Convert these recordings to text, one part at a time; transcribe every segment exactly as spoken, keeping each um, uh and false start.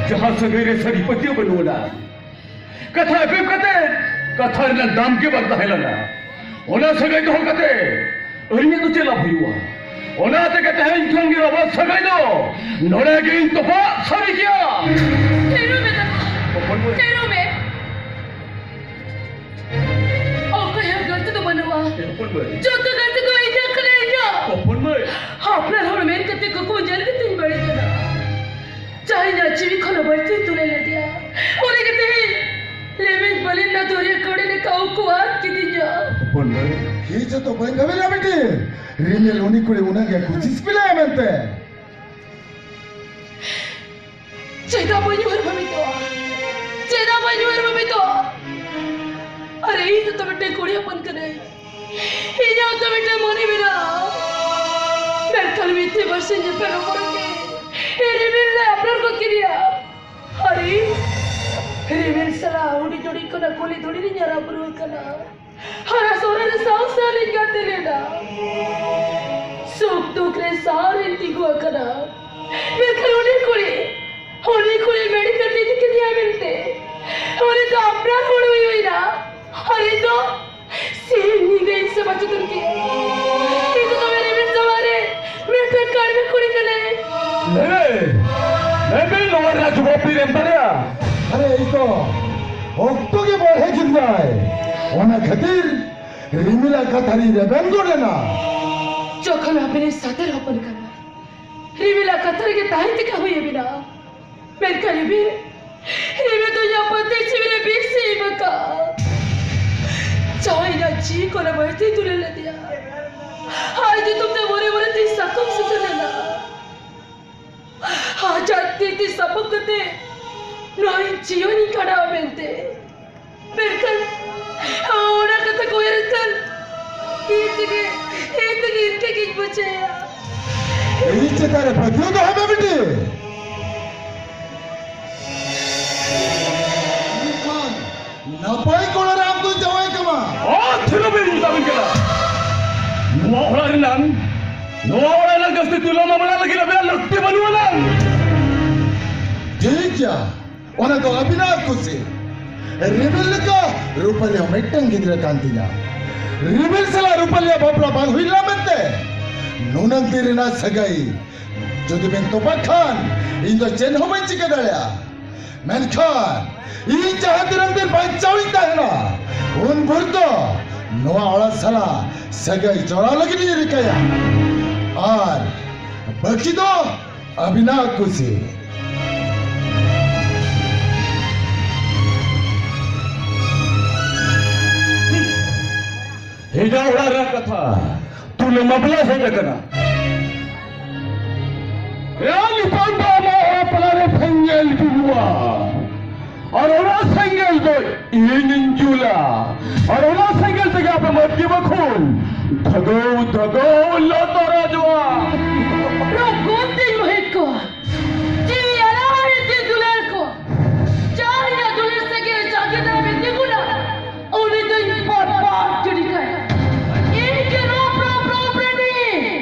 ᱡᱟᱦᱟᱸ ᱥᱟᱹᱜᱟᱹᱭ ᱨᱮ ᱥᱟᱹᱨᱤ ᱯᱟᱹᱛᱭᱟᱹᱣ ᱵᱟᱹᱱᱩᱜ ᱟᱱᱟ, ᱠᱟᱛᱷᱟ ᱮᱯᱮᱢ ᱠᱟᱛᱮ ᱠᱟᱛᱷᱟ ᱨᱮᱱᱟᱜ ᱫᱟᱢ ᱜᱮ ᱵᱟᱝ ᱛᱟᱦᱮᱸ ᱞᱮᱱᱟ, ᱚᱱᱟ ᱥᱟᱹᱜᱟᱹᱭ ᱫᱚᱦᱚ ᱠᱟᱛᱮ ᱟᱹᱞᱤᱧᱟᱜ ᱫᱚ ᱪᱮᱫ ᱞᱟᱵᱷ ᱦᱩᱭᱩᱜᱼᱟ? ᱚᱱᱟ ᱛᱮᱜᱮ ᱛᱮᱦᱮᱧ ᱠᱷᱚᱱ ᱜᱮ ᱟᱵᱚᱣᱟᱜ ᱥᱟᱹᱜᱟᱹᱭ ᱫᱚ ᱱᱚᱰᱮ ᱜᱮᱧ ᱛᱚᱯᱟᱜ ᱥᱟᱹᱨᱤ ᱜᱮᱭᱟ᱾ ᱛᱷᱤᱨᱚᱜ ᱢᱮ ᱛᱟᱠᱚ᱾ ᱦᱚᱯᱚᱱ ᱢᱟᱹᱭ᱾ ᱛᱷᱤᱨᱚᱜ ᱢᱮ᱾ ᱚᱠᱚᱭᱟᱜ ᱜᱟᱹᱞᱛᱤ ᱫᱚ ᱵᱟᱹᱱᱩᱜᱼᱟ᱾ ᱦᱚᱯᱚᱱ ᱢᱟᱹᱭ᱾ ᱡᱚᱛᱚ ᱜᱟᱹᱞᱛᱤ ᱫᱚ ᱤᱧᱟᱹᱜ ᱠᱟᱱᱟ, ᱤᱧᱟᱹᱜ᱾ ᱦᱚᱯᱚᱱ ᱢᱟᱹᱭ᱾ ᱟᱯᱱᱟᱨ ᱦᱚᱲ ᱢᱮᱱ ᱠᱟᱛᱮ ᱠᱩᱠᱢᱩ ᱧᱮᱞ ᱠᱟᱛᱮᱧ ᱵᱟᱹᱲᱤᱡ ᱮᱱᱟ᱾ ᱡᱟᱦᱟᱸᱭ ᱤᱧᱟᱹᱜ ᱡᱤᱣᱤ ᱠᱷᱚᱱ ᱵᱟᱹᱲᱛᱤ ᱛᱩᱞᱟᱹ ᱞᱮᱫᱮᱭᱟ, ᱩᱱᱤ ᱜᱮ ᱛᱮᱦᱮᱧ ᱞᱮᱢᱮᱧ ᱵᱟᱹᱞᱤᱧ ᱱᱟ ᱫᱚᱨᱭᱟ ᱠᱚᱲᱮ ᱞᱮᱠᱟ ᱩᱠᱩ ᱟᱫ ᱠᱤᱫᱤᱧᱟ᱾ ᱦᱚᱯᱚᱱ ᱢᱟᱹᱭ᱾ ᱤᱧ ᱡᱚᱛᱚ ᱵᱟᱹᱧ ᱵᱷᱟᱵᱤ ᱞᱮᱫᱟ ᱵᱤᱴᱤ, ᱨᱤᱢᱤᱞ ᱩᱱᱤ ᱠᱩᱲᱤ ᱩᱱᱟᱹᱜ ᱜᱮ ᱠᱩᱪᱤᱥ ᱯᱤᱞᱟᱹᱭᱟ ᱢᱮᱱᱛᱮ᱾ ᱪᱮᱫᱟᱜ ᱵᱟᱹᱧ ᱩᱭᱦᱟᱹᱨ ᱵᱷᱟᱵᱤᱛᱚᱜᱼᱟ? ᱪᱮᱫᱟᱜ ᱵᱟᱹᱧ ᱩᱭᱦᱟᱹᱨ ᱵᱷᱟᱵᱤᱛᱚᱜᱼᱟ? ᱟᱨᱮ, ᱤᱧ ᱦᱚᱸᱛᱚ ᱢᱤᱫᱴᱮᱱ ᱠᱩᱲᱤ ᱦᱚᱯᱚᱱ ᱠᱟᱹᱱᱟᱹᱧ᱾ ᱤᱧᱟᱹᱜ ᱦᱚᱸᱛᱚ ᱢᱤᱫᱴᱮᱱ ᱢᱚᱱᱮ ᱢᱮᱱᱟᱜᱼᱟ᱾ ᱢᱮᱱᱠᱷᱟᱱ ᱢᱤᱫ ᱛᱮ ᱵᱟᱨᱥᱤᱧ ᱧᱮᱯᱮᱞ ᱨᱚᱯᱚᱲ ᱜᱮ ᱤᱧ ᱨᱤᱢᱤᱞ ᱞᱮ ᱟᱯᱱᱟᱨ ᱜᱚᱫ ᱠᱮᱫᱮᱭᱟ᱾ ᱟᱨ ᱤᱧ ᱨᱤᱢᱤᱞ ᱥᱟᱞᱟᱜ ᱦᱩᱰᱤᱧ ᱦᱩᱰᱤᱧ ᱠᱷᱚᱱᱟᱜ ᱠᱩᱞᱦᱤ ᱫᱷᱩᱲᱤ ᱨᱤᱧ ᱦᱟᱨᱟ ᱵᱩᱨᱩ ᱟᱠᱟᱱᱟ᱾ ᱦᱟᱨᱟ ᱥᱚᱦᱨᱟ ᱨᱮ ᱥᱟᱶ ᱥᱟᱶ ᱞᱤᱧ ᱜᱟᱛᱮ ᱞᱮᱱᱟ᱾ ᱥᱩᱠ ᱫᱩᱠ ᱨᱮ ᱥᱟᱶ ᱨᱤᱧ ᱛᱤᱸᱜᱩ ᱟᱠᱟᱱᱟ᱾ ᱢᱮᱱᱠᱷᱟᱱ ᱩᱱᱤ ᱠᱩᱲᱤ, ᱩᱱᱤ ᱠᱩᱲᱤ ᱢᱮᱰᱤᱠᱮᱞ ᱤᱫᱤ ᱠᱮᱫᱮᱭᱟ ᱢᱮᱱᱛᱮ, ᱩᱱᱤ ᱫᱚ ᱟᱯᱱᱟᱨ ᱦᱚᱲ ᱦᱩᱭ ᱦᱩᱭᱱᱟ᱾ ᱟᱨ ᱤᱧ ᱫᱚ ᱥᱤᱧ ᱧᱤᱫᱟᱹᱧ ᱥᱮᱵᱟ ᱡᱚᱛᱚᱱ ᱠᱮᱫ᱾ ᱤᱧ ᱫᱚ ᱛᱚᱵᱮ ᱨᱮᱵᱮᱱ ᱡᱟᱶᱟᱭ ᱨᱮ ᱢᱤᱫᱴᱟᱝ ᱠᱟᱹᱲᱢᱤ ᱠᱩᱲᱤ ᱠᱟᱱᱟᱭ᱾ ᱞᱟᱹᱭ ᱢᱮ, ᱞᱟᱹᱭ ᱢᱮ, ᱱᱚᱣᱟ ᱨᱮᱱᱟᱜ ᱡᱩᱵᱚᱯᱤ ᱨᱮᱢ ᱫᱟᱲᱮᱭᱟᱜᱼᱟ? ᱟᱨᱮ, ᱤᱧ ᱫᱚ ᱚᱠᱛᱚ ᱜᱮ ᱵᱟᱲᱦᱮ ᱠᱮᱫᱟᱭ᱾ ᱚᱱᱟ ᱠᱷᱟᱹᱛᱤᱨ ᱨᱤᱢᱤᱞᱟᱜ ᱠᱟᱛᱷᱟ ᱨᱤᱧ ᱨᱮᱵᱮᱱ ᱜᱚᱫ ᱮᱱᱟ᱾ ᱡᱚᱠᱷᱚᱱ ᱟᱵᱤᱱ ᱨᱮᱱ ᱥᱟᱛᱮᱨ ᱦᱚᱯᱚᱱ ᱠᱟᱱᱟ, ᱨᱤᱢᱤᱞᱟᱜ ᱠᱟᱛᱷᱟ ᱨᱮᱜᱮ ᱛᱟᱦᱮᱸ ᱛᱮᱠᱟ ᱦᱩᱭ ᱟᱵᱤᱱᱟ᱾ ᱢᱮᱱᱠᱷᱟᱱ ᱨᱤᱢᱤᱞ, ᱨᱤᱢᱤᱞ ᱫᱚ ᱤᱧᱟᱹᱜ ᱯᱨᱚᱛᱮᱠ ᱡᱤᱣᱤ ᱨᱮ ᱵᱤᱥ ᱮ ᱮᱢ ᱟᱠᱟᱫ᱾ ᱡᱟᱦᱟᱸᱭ ᱤᱧᱟᱹᱜ ᱡᱤᱣᱤ ᱠᱷᱚᱱ ᱵᱟᱹᱲᱛᱤ ᱛᱩᱞᱟᱹ ᱞᱮᱫᱮᱭᱟ᱾ ᱟᱡ ᱧᱩᱛᱩᱢ ᱛᱮ ᱢᱚᱱᱮ ᱢᱚᱱᱮ ᱛᱤᱧ ᱥᱟᱠᱚᱢ ᱥᱩᱛᱟᱹᱢ ᱞᱮᱱᱟ᱾ ᱟᱡᱟᱜ ᱛᱤ ᱛᱮ ᱥᱟᱵ ᱠᱟᱛᱮ ᱱᱚᱣᱟ ᱡᱤᱭᱚᱱᱤᱧ ᱠᱷᱟᱸᱰᱟᱣᱟ ᱢᱮᱱᱛᱮ᱾ ᱢᱮᱱᱠᱷᱟᱱ ᱚᱱᱟ ᱠᱟᱛᱷᱟ ᱠᱚ ᱩᱭᱦᱟᱹᱨ ᱠᱷᱟᱱ ᱤᱧ ᱛᱮᱜᱮ, ᱤᱧ ᱛᱮᱜᱮ ᱤᱱᱠᱟᱹ ᱜᱤᱧ ᱵᱩᱡᱷᱟᱹᱣᱟ᱾ ᱤᱧ ᱪᱮᱛᱟᱱ ᱨᱮ ᱯᱟᱹᱛᱭᱟᱹᱣ ᱫᱚᱦᱚᱭ ᱢᱮ ᱵᱤᱴᱤ᱾ ᱱᱟᱯᱟᱭ ᱠᱚᱲᱟ ᱨᱮ ᱟᱢ ᱫᱚ ᱡᱟᱶᱟᱭ ᱠᱟᱢᱟ᱾ ᱚ, ᱛᱷᱤᱨᱚᱜ ᱵᱤᱱ, ᱢᱮᱛᱟ ᱵᱤᱱ ᱠᱟᱱᱟ᱾ ᱱᱚᱣᱟ ᱚᱲᱟᱜ ᱨᱮᱱᱟᱝ, ᱱᱚᱣᱟ ᱚᱲᱟᱜ ᱨᱮᱱᱟᱝ ᱡᱟᱹᱥᱛᱤ ᱛᱩᱞᱟᱹ ᱢᱟᱢᱞᱟ ᱞᱟᱹᱜᱤᱫ ᱟᱵᱮᱱᱟᱜ ᱞᱟᱹᱠᱛᱤ ᱵᱟᱹᱱᱩᱜ ᱟᱱᱟᱝ᱾ ᱭᱟ, ᱚᱱᱟ ᱫᱚ ᱟᱹᱵᱤᱱᱟᱜ ᱠᱩᱥᱤ᱾ ᱨᱤᱢᱤᱞ ᱞᱮᱠᱟ ᱨᱩᱯᱟᱞᱤ ᱦᱚᱸ ᱢᱤᱫᱴᱟᱝ ᱜᱤᱫᱽᱨᱟᱹ ᱠᱟᱱ ᱛᱤᱧᱟ᱾ ᱨᱤᱢᱤᱞ ᱥᱟᱞᱟᱜ ᱨᱩᱯᱟᱞᱤᱭᱟᱜ ᱵᱟᱯᱞᱟ ᱵᱟᱝ ᱦᱩᱭ ᱞᱮᱱᱟ ᱢᱮᱱᱛᱮ ᱱᱩᱱᱟᱹᱝ ᱫᱤᱱ ᱨᱮᱱᱟᱜ ᱥᱟᱹᱜᱟᱹᱭ ᱡᱩᱫᱤ ᱵᱮᱱ ᱛᱚᱯᱟᱜ ᱠᱷᱟᱱ, ᱤᱧ ᱫᱚ ᱪᱮᱫ ᱦᱚᱸ ᱵᱟᱹᱧ ᱪᱤᱠᱟᱹ ᱫᱟᱲᱮᱭᱟᱜᱼᱟ᱾ ᱢᱮᱱᱠᱷᱟᱱ ᱤᱧ ᱡᱟᱦᱟᱸ ᱛᱤᱱᱟᱹᱜ ᱫᱤᱱ ᱵᱟᱧᱪᱟᱣ ᱤᱧ ᱛᱟᱦᱮᱱᱟ, ᱩᱱ ᱵᱷᱳᱨ ᱫᱚ ᱱᱚᱣᱟ ᱚᱲᱟᱜ ᱥᱟᱞᱟᱜ ᱥᱟᱹᱜᱟᱹᱭ ᱡᱚᱲᱟᱣ ᱞᱟᱹᱜᱤᱫ ᱤᱧ ᱨᱤᱠᱟᱹᱭᱟ᱾ ᱟᱨ ᱵᱟᱹᱠᱤ ᱫᱚ ᱟᱹᱵᱤᱱᱟᱜ ᱠᱩᱥᱤ᱾ ᱦᱮᱡᱟ ᱚᱲᱟᱜ ᱨᱮᱭᱟᱜ ᱠᱟᱛᱷᱟ, ᱛᱩᱞᱟᱹ ᱢᱟᱯᱞᱟ ᱦᱮᱡ ᱟᱠᱟᱱᱟ᱾ ᱮᱭᱟ ᱱᱤᱛᱚᱝ ᱫᱚ ᱟᱢᱟᱜ ᱚᱲᱟᱜ ᱯᱟᱞᱟ ᱨᱮ ᱥᱮᱸᱜᱮᱞ ᱡᱩᱞᱩᱜᱼᱟ᱾ ᱟᱨ ᱚᱱᱟ ᱥᱮᱸᱜᱮᱞ ᱫᱚ ᱤᱧᱤᱧ ᱡᱩᱞᱟ᱾ ᱟᱨ ᱚᱱᱟ ᱥᱮᱸᱜᱮᱞ ᱛᱮᱜᱮ ᱟᱯᱮ ᱢᱟᱹᱨᱰᱤ ᱵᱟᱠᱷᱳᱞ ᱫᱷᱟᱜᱟᱣ ᱫᱷᱟᱜᱟᱣ ᱞᱚ ᱛᱚᱨᱟᱡᱚᱜᱼᱟ᱾ ᱨᱚᱜᱚᱱ ᱛᱤᱧ ᱢᱚᱦᱮᱛ ᱠᱚ, ᱡᱤᱣᱤ ᱟᱞᱟᱭ ᱛᱮ ᱫᱩᱞᱟᱹᱲ ᱠᱚ, ᱡᱟᱦᱟᱸᱭᱟᱜ ᱫᱩᱞᱟᱹᱲ ᱥᱮᱸᱜᱮᱞ ᱡᱟᱜᱮ ᱫᱟᱨᱟᱢᱮ ᱛᱤᱸᱜᱩᱱᱟ, ᱩᱱᱤ ᱫᱚᱧ ᱯᱟᱴ ᱯᱟᱴ ᱜᱤᱰᱤ ᱠᱟᱭᱟ᱾ ᱤᱧ ᱜᱮ ᱱᱚᱣᱟ ᱯᱨᱚ ᱯᱨᱚ ᱯᱨᱮᱢᱤ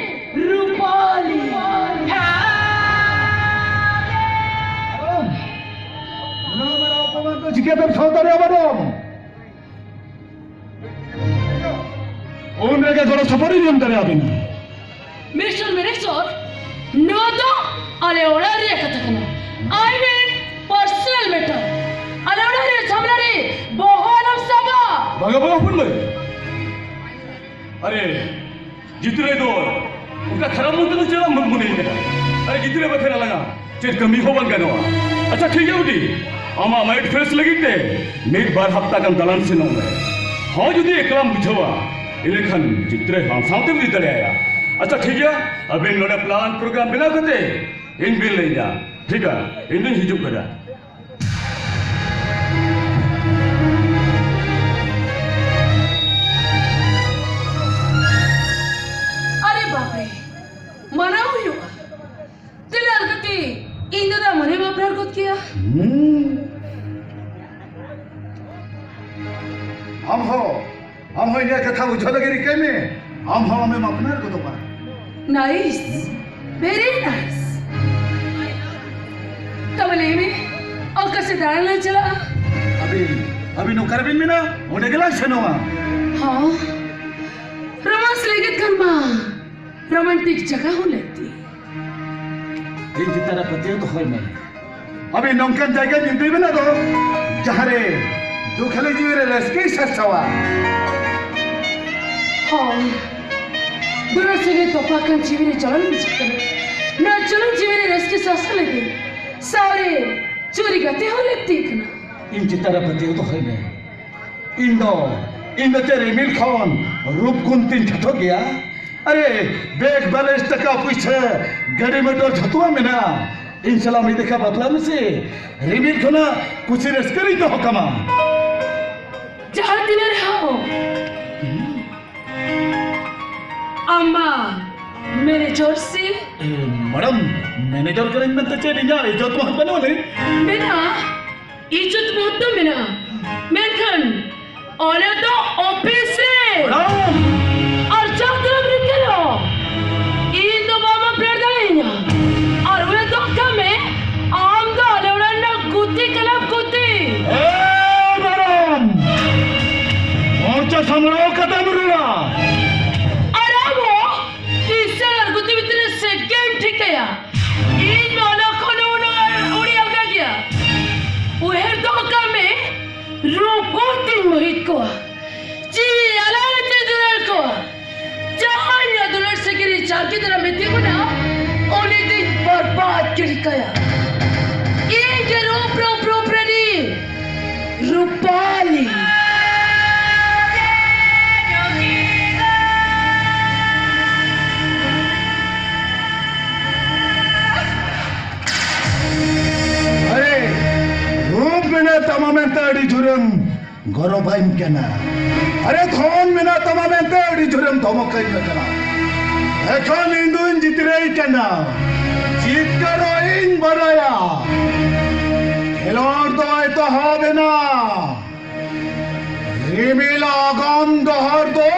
ᱨᱩᱯᱟᱞᱤ᱾ ᱱᱚᱣᱟ ᱢᱟᱨᱟᱝ ᱚᱯᱚᱢᱟᱱ ᱫᱚ ᱪᱤᱠᱟᱹᱛᱮᱢ ᱥᱟᱦᱟᱣ ᱫᱟᱲᱮᱭᱟᱜᱼᱟ, ᱢᱮᱰᱟᱢ? ᱩᱱ ᱨᱮᱜᱮ ᱜᱚᱲᱚ ᱥᱚᱯᱚᱦᱚᱫ ᱤᱧ ᱮᱢ ᱫᱟᱲᱮᱭᱟᱵᱤᱱᱟ᱾ ᱢᱤᱥᱴᱟᱨ ᱢᱮᱱᱮᱡᱟᱨ, ᱱᱚᱣᱟ ᱫᱚ ᱟᱞᱮ ᱚᱲᱟᱜ ᱨᱮᱭᱟᱜ ᱠᱟᱛᱷᱟ ᱠᱟᱱᱟ᱾ I mean personal matter. ᱟᱞᱮ ᱚᱲᱟᱜ ᱨᱮᱭᱟᱜ ᱡᱷᱟᱢᱮᱞᱟ ᱨᱮ ᱵᱚᱦᱚᱜ ᱟᱞᱚᱢ ᱥᱟᱵᱟ᱾ ᱵᱟᱝᱟ, ᱵᱟᱝᱟ, ᱦᱚᱯᱚᱱ ᱢᱟᱹᱭ᱾ ᱟᱨᱮ, ᱜᱤᱫᱽᱨᱟᱹ ᱫᱚ ᱚᱱᱠᱟ ᱠᱷᱟᱨᱟᱯ ᱢᱚᱱᱮ ᱫᱚ ᱪᱮᱫᱟᱜ ᱮᱢ ᱢᱚᱱᱮᱭ ᱠᱟᱱᱟ? ᱟᱨᱮ, ᱜᱤᱫᱽᱨᱟᱹ ᱵᱟᱠᱷᱟᱱ ᱟᱞᱟᱝᱟ ᱪᱮᱫ ᱠᱟᱹᱢᱤ ᱦᱚᱸ ᱵᱟᱝ ᱜᱟᱱᱚᱜᱼᱟ᱾ ᱟᱪᱪᱷᱟ, ᱴᱷᱤᱠ ᱜᱮᱭᱟ ᱵᱤᱴᱤ, ᱟᱢᱟᱜ mind fresh ᱞᱟᱹᱜᱤᱫ ᱛᱮ ᱢᱤᱫ ᱵᱟᱨ ᱦᱟᱯᱛᱟ ᱜᱟᱱ ᱫᱟᱬᱟᱱ ᱥᱮᱱᱚᱜ ᱢᱮ᱾ ᱦᱚᱸ, ᱡᱩᱫᱤ ᱮᱠᱞᱟᱢ ᱵᱩᱡᱷᱟᱹᱣᱟ, ᱤᱱᱟᱹᱠᱷᱟᱱ ᱜᱤᱫᱽᱨᱟᱹ ᱦᱚᱸ ᱥᱟᱶᱛᱮᱢ ᱤᱫᱤ ᱫᱟᱲᱮᱭᱟᱭᱟ᱾ ᱟᱪᱪᱷᱟ, ᱴᱷᱤᱠ ᱜᱮᱭᱟ, ᱟᱹᱵᱤᱱ ᱱᱚᱰᱮ plan program ᱵᱮᱱᱟᱣ ᱠᱟᱛᱮ ᱤᱧ ᱵᱤᱱ ᱞᱟᱹᱭᱟ᱾ ᱴᱷᱤᱠᱟ, ᱤᱧ ᱫᱩᱧ ᱦᱤᱡᱩᱜ ᱠᱟᱱᱟ᱾ ᱟᱨᱮ ᱵᱟᱯᱨᱮ, ᱢᱟᱱᱟᱣ ᱦᱩᱭᱩᱜᱼᱟ᱾ ᱛᱤᱱᱟᱹᱜ ᱠᱟᱛᱮ ᱤᱧ ᱫᱟᱫᱟ ᱢᱚᱱᱮᱢ ᱟᱯᱱᱟᱨ ᱜᱚᱫ ᱠᱮᱭᱟ? ᱦᱩᱸ᱾ ᱟᱢ ᱦᱚᱸ, ᱟᱢ ᱦᱚᱸ ᱤᱧᱟᱹᱜ ᱠᱟᱛᱷᱟ ᱵᱩᱡᱷᱟᱹᱣ ᱞᱟᱹᱜᱤᱫ ᱨᱤᱠᱟᱹᱭ ᱢᱮ᱾ ᱟᱢ ᱦᱚᱸ ᱟᱢᱮᱢ ᱟᱯᱱᱟᱨ ᱜᱚᱫᱚᱜᱼᱟ᱾ Nice, very nice. ᱛᱚᱵᱮ ᱞᱟᱹᱭ ᱢᱮ, ᱥᱮ ᱫᱟᱬᱟᱱ ᱞᱮ ᱪᱟᱞᱟᱜᱼᱟ᱾ ᱟᱹᱵᱤᱱ, ᱟᱹᱵᱤᱱ ᱚᱠᱟ ᱨᱮᱵᱤᱱ ᱢᱮᱱᱟ, ᱚᱸᱰᱮ ᱜᱮᱞᱟᱝ ᱥᱮᱱᱚᱜᱼᱟ᱾ ᱦᱚᱸ, ᱨᱳᱢᱟᱱᱥ ᱞᱟᱹᱜᱤᱫ ᱠᱷᱟᱱ ᱢᱟ ᱨᱳᱢᱟᱱᱴᱤᱠ ᱡᱟᱭᱜᱟ ᱦᱚᱸ ᱞᱟᱹᱠᱛᱤ᱾ ᱤᱧ ᱪᱮᱛᱟᱱ ᱨᱮ ᱯᱟᱹᱛᱭᱟᱹᱣ ᱫᱚᱦᱚᱭ ᱢᱮ᱾ ᱟᱹᱵᱤᱱ ᱱᱚᱝᱠᱟᱱ ᱡᱟᱭᱜᱟ ᱧᱤᱫᱟᱹ ᱢᱮᱱᱟᱜ ᱫᱚ, ᱡᱟᱦᱟᱸ ᱨᱮ ᱫᱩᱠᱷᱟᱹᱞᱤ ᱡᱤᱣᱤ ᱨᱮ ᱨᱟᱹᱥᱠᱟᱹᱭ ᱥᱟᱨᱥᱟᱣᱟ᱾ ᱦᱚᱸ, ᱫᱩᱞᱟᱹᱲ ᱥᱟᱹᱜᱟᱹᱭ ᱛᱚᱯᱟ ᱟᱠᱟᱱ ᱡᱤᱣᱤ ᱨᱮ ᱡᱚᱞᱚᱱ ᱵᱩᱡᱷᱟᱹᱜ ᱠᱟᱱᱟ᱾ ᱱᱚᱣᱟ ᱡᱚᱞᱚᱱ ᱡᱤᱣᱤ ᱨᱮ ᱨᱟᱹᱥᱠᱟᱹ ᱥᱟᱨᱥᱟᱣ ᱞᱟᱹᱜᱤᱫ ᱥᱟᱶᱨᱮ ᱪᱩᱨᱤ ᱜᱟᱛᱮ ᱦᱚᱸ ᱞᱟᱹᱠᱛᱤ ᱠᱟᱱᱟ᱾ ᱤᱧ ᱪᱮᱛᱟᱱ ᱨᱮ ᱯᱟᱹᱛᱭᱟᱹᱣ ᱫᱚᱦᱚᱭ ᱢᱮ᱾ ᱤᱧ ᱫᱚ, ᱤᱧ ᱫᱚ ᱪᱮᱫ ᱨᱤᱢᱤᱞ ᱠᱷᱚᱱ ᱨᱩᱯ ᱜᱩᱱ ᱛᱤᱧ ᱴᱷᱟᱴᱷᱚ ᱜᱮᱭᱟ? ᱟᱨᱮ, ᱵᱮᱜᱽ ᱵᱮᱞᱮᱱᱥ, ᱴᱟᱠᱟ ᱯᱩᱭᱥᱟᱹ, ᱜᱟᱹᱰᱤ ᱢᱚᱴᱚᱨ ᱡᱷᱚᱛᱚᱣᱟᱜ ᱢᱮᱱᱟᱜᱼᱟ᱾ ᱤᱧ ᱥᱟᱞᱟᱜ ᱢᱤᱫ ᱫᱮᱠᱷᱟ ᱵᱟᱯᱞᱟ ᱢᱮᱥᱮ, ᱨᱤᱢᱤᱞ ᱠᱷᱚᱱᱟᱜ ᱠᱩᱥᱤ ᱨᱟᱹᱥᱠᱟᱹ ᱨᱤᱧ ᱫᱚᱦᱚ ᱠᱟᱢᱟ᱾ ᱡᱟᱦᱟᱸ ᱛᱤᱱᱟᱹᱜ ᱨᱮᱦᱚᱸ ᱟᱢ ᱢᱟ ᱢᱮᱱᱮᱡᱚᱨ ᱥᱮ? ᱮ, ᱢᱮᱰᱟᱢ, ᱢᱮᱱᱮᱡᱚᱨ ᱠᱟᱹᱱᱟᱹᱧ ᱢᱮᱱᱛᱮ ᱪᱮᱫ ᱤᱧᱟᱹᱜ ᱤᱡᱽᱡᱚᱛ ᱢᱟ ᱵᱟᱹᱱᱩᱜ ᱟᱹᱱᱤᱡ? ᱢᱮᱱᱟᱜᱼᱟ, ᱤᱡᱽᱡᱚᱛ ᱢᱚᱦᱚᱛ ᱫᱚ ᱢᱮᱱᱟᱜᱼᱟ, ᱢᱮᱱᱠᱷᱟᱱ ᱚᱱᱟ ᱫᱚ ᱚᱯᱷᱤᱥ ᱨᱮ᱾ ᱢᱮᱰᱟᱢ! ᱟᱨ ᱡᱟᱦᱟᱸ ᱛᱤᱱᱟᱹᱜ ᱨᱤᱠᱟᱹᱭᱟ, ᱤᱧ ᱫᱚ ᱵᱟᱢ ᱟᱯᱱᱟᱨ ᱫᱟᱲᱮᱭᱟᱹᱧᱟ᱾ ᱟᱨ ᱩᱱᱤ ᱫᱚ ᱠᱟᱹᱢᱤ, ᱟᱢ ᱫᱚ ᱟᱞᱮ ᱚᱲᱟᱜ ᱨᱮᱱᱟᱜ ᱜᱩᱛᱤ ᱠᱟᱱᱟᱢ, ᱜᱩᱛᱤ᱾ ᱮ ᱢᱮᱰᱟᱢ! ᱢᱚᱪᱟ ᱥᱟᱢᱲᱟᱣ ᱠᱟᱛᱮᱢ ᱨᱚᱲᱟ᱾ ᱟᱨ ᱟᱢ ᱦᱚᱸ ᱛᱤᱥ ᱟᱨ ᱜᱩᱛᱤ ᱵᱷᱤᱛᱨᱤ ᱨᱮ ᱥᱮ ᱜᱮᱢ ᱴᱷᱤᱠᱟᱹᱭᱟ? ᱤᱧ ᱢᱟ ᱚᱱᱟ ᱠᱷᱚᱱ ᱩᱱᱟᱹᱜ ᱟᱹᱰᱤ ᱟᱞᱜᱟ ᱜᱮᱭᱟ᱾ ᱩᱭᱦᱟᱹᱨ ᱫᱚᱦᱚ ᱠᱟᱜ ᱢᱮ, ᱨᱩᱯ ᱜᱩᱱ ᱛᱤᱧ ᱢᱳᱦᱤᱛ ᱠᱚᱣᱟ, ᱡᱤᱣᱤ ᱟᱞᱟᱭ ᱛᱮ ᱫᱩᱞᱟᱹᱲ ᱠᱚᱣᱟ᱾ ᱡᱟᱦᱟᱸᱭ ᱱᱚᱣᱟ ᱫᱩᱞᱟᱹᱲ ᱥᱟᱹᱜᱟᱹᱭ ᱨᱮ ᱡᱟᱨᱜᱮ ᱫᱟᱨᱟᱢ ᱢᱮ ᱛᱤᱸᱜᱩᱱᱟ, ᱩᱱᱤ ᱫᱚᱧ ᱵᱚᱨᱵᱟᱫ ᱜᱤᱰᱤ ᱠᱟᱭᱟ᱾ ᱤᱧ ᱜᱮ ᱨᱩᱯ, ᱨᱩᱯ, ᱨᱩᱯ ᱨᱟᱱᱤ ᱨᱩᱯᱟᱞᱤ᱾ ᱟᱨᱮ, ᱨᱩᱯ ᱢᱮᱱᱟᱜ ᱛᱟᱢᱟ ᱢᱮᱱᱛᱮ ᱟᱹᱰᱤ ᱡᱳᱨᱮᱢ ᱜᱚᱨᱚᱵᱟᱹᱧ ᱠᱟᱱᱟ᱾ ᱟᱨᱮ, ᱫᱷᱚᱱ ᱢᱮᱱᱟᱜ ᱛᱟᱢᱟ ᱢᱮᱱᱛᱮ ᱟᱹᱰᱤ ᱡᱳᱨᱮᱢ ᱫᱷᱚᱢᱚᱠᱟᱹᱧ ᱠᱟᱱᱟ᱾ ᱮᱠᱷᱚᱱ ᱤᱧ ᱫᱩᱧ ᱡᱤᱛᱨᱟᱹᱭ ᱠᱟᱱᱟ᱾ ᱡᱤᱛᱠᱟᱹᱨᱚᱜ ᱤᱧ ᱵᱟᱰᱟᱭᱟ᱾ ᱠᱷᱮᱞᱳᱰ ᱫᱚ ᱮᱛᱚᱦᱚᱵ ᱮᱱᱟ᱾ ᱨᱤᱢᱤᱞ ᱟᱜᱟᱢ ᱰᱟᱦᱟᱨ ᱫᱚ